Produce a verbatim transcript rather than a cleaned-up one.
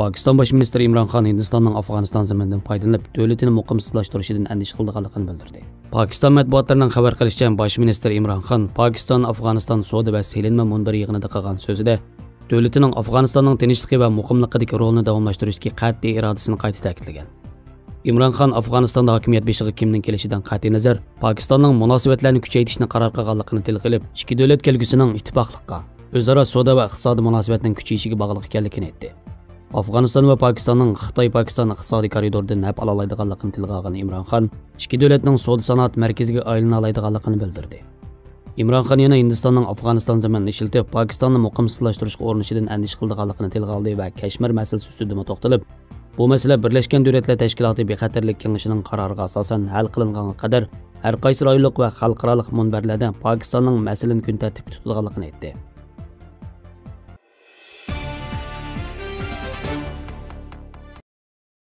پاكىستان باش مىنىستىرى ئىمران خان ھىندىستاننىڭ ئافغانىستان زېمىنىدىن پايدىلىنىپ، دۆلىتىنى مۇقىمسىزلاشتۇرۇشىدىن ئەندىشە قىلىدىغانلىقىنى بىلدۈردى. پاكىستان مەتبۇئاتلىرىنىڭ خەۋەر قىلىشىچە، باش مىنىستىر ئىمران خان پاكىستان ئافغانىستان سودا ۋە سېلىنما مۇنبىرى يىغىنىدا قىلغان سۆزىدە، دۆلىتىنىڭ ئافغانىستاننىڭ تىنچلىقى ۋە مۇقىملىقىدىكى رولىنى داۋاملاشتۇرۇشتىكى قەتئىي ئىرادىسىنى قايتا تەكىتلىگەن. ئىمران خان ئافغانىستاندا ھاكىمىيەت بېشىغا كىمنىڭ كېلىشىدىن قەتئىينەزەر، پاكىستاننىڭ مۇناسىۋەتلەرنى كۈچەيتىشنى قارار قىلغانلىقىنى تىلغا ئېلىپ، ئىككى دۆلەت كەلگۈسىنىڭ ئىتتىپاقلىققا، ئۆزئارا سودا ۋە ئىقتىسادىي مۇناسىۋەتنىڭ كۈچىيىشىگە باغلىق ئىكەنلىكىنى ئېيتتى. ئافغانىستان ۋە پاكىستاننىڭ خىتاي-پاكىستان ئىقتىسادىي كارىدورىدىن نەپ ئالالايدىغانلىقىنى تىلغا ئالغان ئىمران خان، ئىككى دۆلەتنىڭ سودا سانائەت مەركىزىگە ئايلىنالايدىغانلىقىنى بىلدۈردى. ئىمران خان يەنە ھىندىستاننىڭ ئافغانىستان زېمىنىنى ئىشلىتىپ، پاكىستاننى مۇقىمسىزلاشتۇرۇشقا ئۇرۇنۇشىدىن ئەندىشە قىلىدىغانلىقىنى تىلغا ئالدى ۋە كەشمىر مەسىلىسى ئۈستىدىمۇ توختىلىپ، بۇ مەسىلە بىرلەشكەن دۆلەتلەر تەشكىلاتى بىخەتەرلىك كېڭىشىنىڭ قارارىغا ئاساسەن ھەل قىلىنغانغا قەدەر، ھەر قايسى رايونلۇق ۋە خەلقئارالىق مۇنبەرلەردە پاكىستاننىڭ مەسىلىنى كۈن تەرتىپكە تۇتىدىغانلىقىنى ئېيتتى.